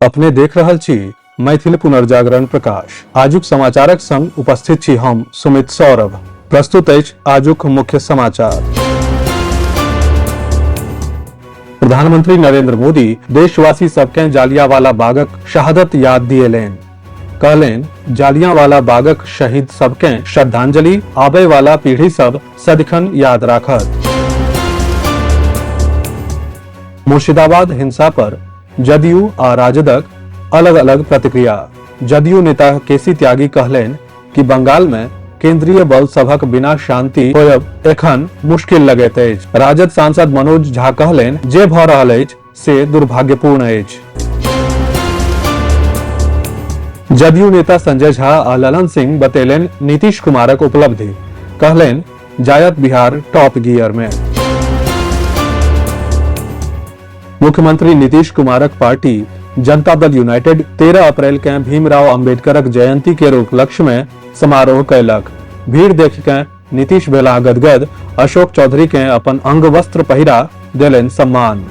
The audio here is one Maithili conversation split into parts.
अपने देख रहल छी मैथिल पुनर्जागरण प्रकाश। आजुक समाचारक संग उपस्थित छी हम सुमित सौरभ। प्रस्तुत अछि आजुक मुख्य समाचार। प्रधानमंत्री नरेंद्र मोदी देशवासी सबके जालियांवाला बागक शहादत याद दिएलनि। कहलनि, जालियांवाला बागक शहीद सबके श्रद्धांजलि आबय वाला पीढ़ी सब सदिखन याद राखत। मुर्शिदाबाद हिंसा पर जदयू आ राजदक अलग अलग प्रतिक्रिया। जदयू नेता केसी त्यागी कहलनि कि बंगाल में केंद्रीय बल सभक बिना शांति होयब एखन मुश्किल लगैत अछि। राजद सांसद मनोज झा कहलनि, जे भऽ रहल अछि से दुर्भाग्यपूर्ण अछि। जदयू नेता संजय झा आ ललन सिंह बतेलनि नीतीश कुमारक उपलब्धि। कहलनि, जायत बिहार टॉप गियर में। मुख्यमंत्री नीतीश कुमारक पार्टी जनता दल यूनाइटेड 13 अप्रैल के भीमराव अंबेडकरक जयंती के उपलक्ष्य में समारोह कयलक। भीड़ देख के नीतीश भेलाह गदगद। अशोक चौधरी के अपन अंग वस्त्र पहिरा देलनि सम्मान।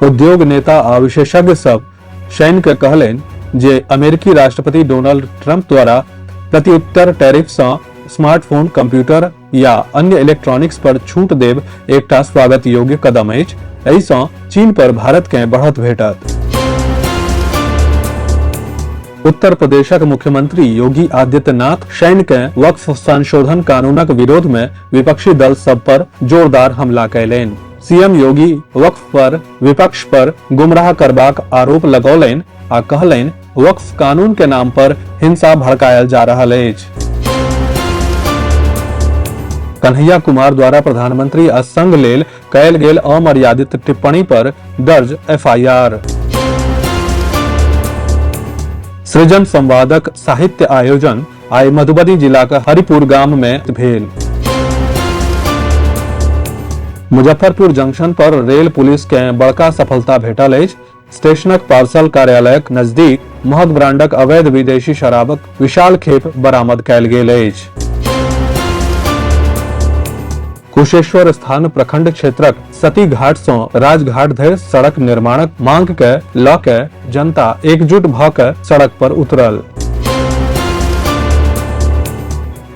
उद्योग नेता आ विशेषज्ञ सब शनि के कहलनि जे अमेरिकी राष्ट्रपति डोनाल्ड ट्रंप द्वारा प्रत्युत्तर टैरिफ सँ स्मार्टफोन, कंप्यूटर या अन्य इलेक्ट्रॉनिक्स पर छूट देब एकटा स्वागत योग्य कदम अछि। एहि सँ चीन पर भारत केँ बढ़त भेटत। उत्तर प्रदेशक मुख्यमंत्री योगी आदित्यनाथ शनि केँ वक्फ संशोधन कानूनक विरोध मे विपक्षी दल सब पर जोरदार हमला कयलनि। सीएम योगी वक्फ पर विपक्ष पर गुमराह करबाक आरोप लगौलनि आ कहलनि, वक्फ कानून के नाम पर हिंसा भड़कायल जा रहल अछि। कन्हैया कुमार द्वारा प्रधानमंत्री आ संघ लेल कयल गेल अमर्यादित टिप्पणी पर दर्ज एफआईआर। सृजन संवादक साहित्य आयोजन आइ मधुबनी जिलाक हरिपुर गाम में भेल। मुजफ्फरपुर जंक्शन पर रेल पुलिस के बड़का सफलता भेटल अछि। स्टेशनक पार्सल कार्यालयक नजदीक महग ब्रांडक अवैध विदेशी शराबक विशाल खेप बरामद कयल गेल अछि। कुशेश्वर स्थान प्रखंड क्षेत्रक सती घाट सँ राजघाट धरि सड़क निर्माणक मांग के ल के जनता एकजुट भ के सड़क पर उतरल।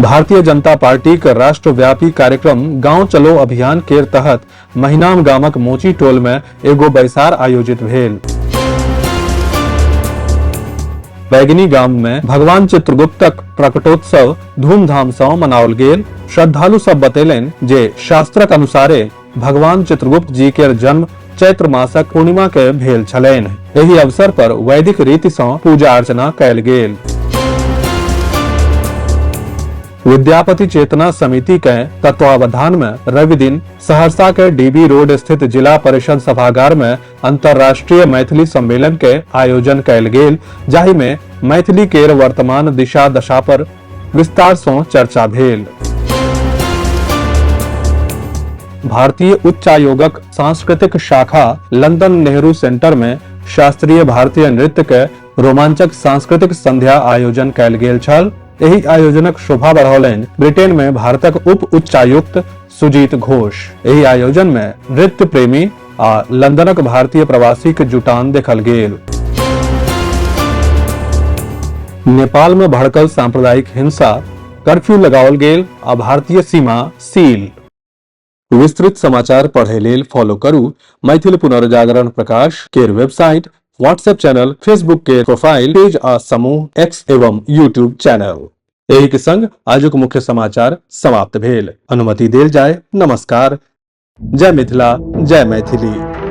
भारतीय जनता पार्टीक राष्ट्रव्यापी कार्यक्रम गांव चलो अभियान केर तहत महिनाम गामक मोची टोल में एगो बैसार आयोजित भेल। बैगनी गाम में भगवान चित्रगुप्तक प्रकटोत्सव धूमधाम सँ मनाओल गेल। श्रद्धालु सब बतेलनि जे शास्त्रक अनुसारे भगवान चित्रगुप्त जी के जन्म चैत्र मासक पूर्णिमा के भेल छलनि। एहि अवसर पर वैदिक रीति सँ पूजा अर्चना कयल गेल। विद्यापति चेतना समिति के तत्वावधान में रवि दिन सहरसा के डीबी रोड स्थित जिला परिषद सभागार में अंतर्राष्ट्रीय मैथिली सम्मेलन के आयोजन कयल गेल, जाहि में मैथिली केर वर्तमान दिशा दशा पर विस्तार सँ चर्चा भेल। भारतीय उच्चायोगक सांस्कृतिक शाखा लंदन नेहरू सेंटर में शास्त्रीय भारतीय नृत्य के रोमांचक सांस्कृतिक संध्या आयोजन कयल गेल छल। एहि आयोजनक शोभा बढ़ौलनि ब्रिटेन में भारतक उप उच्चायुक्त सुजीत घोष। एहि आयोजन में नृत्य प्रेमी आ लंदनक भारतीय प्रवासीक जुटान देखल गेल। नेपाल में भड़कल सांप्रदायिक हिंसा, कर्फ्यू लगाओल गेल आ भारतीय सीमा सील। विस्तृत समाचार पढ़े लेल फॉलो करू मैथिल पुनर्जागरण प्रकाश केर वेबसाइट, व्हाट्सएप चैनल, फेसबुक के प्रोफाइल पेज आ समूह एक्स एवं यूट्यूब चैनल। एहि के संग आजुक मुख्य समाचार समाप्त भेल। अनुमति देल जाय। नमस्कार। जय मिथिला, जय मैथिली।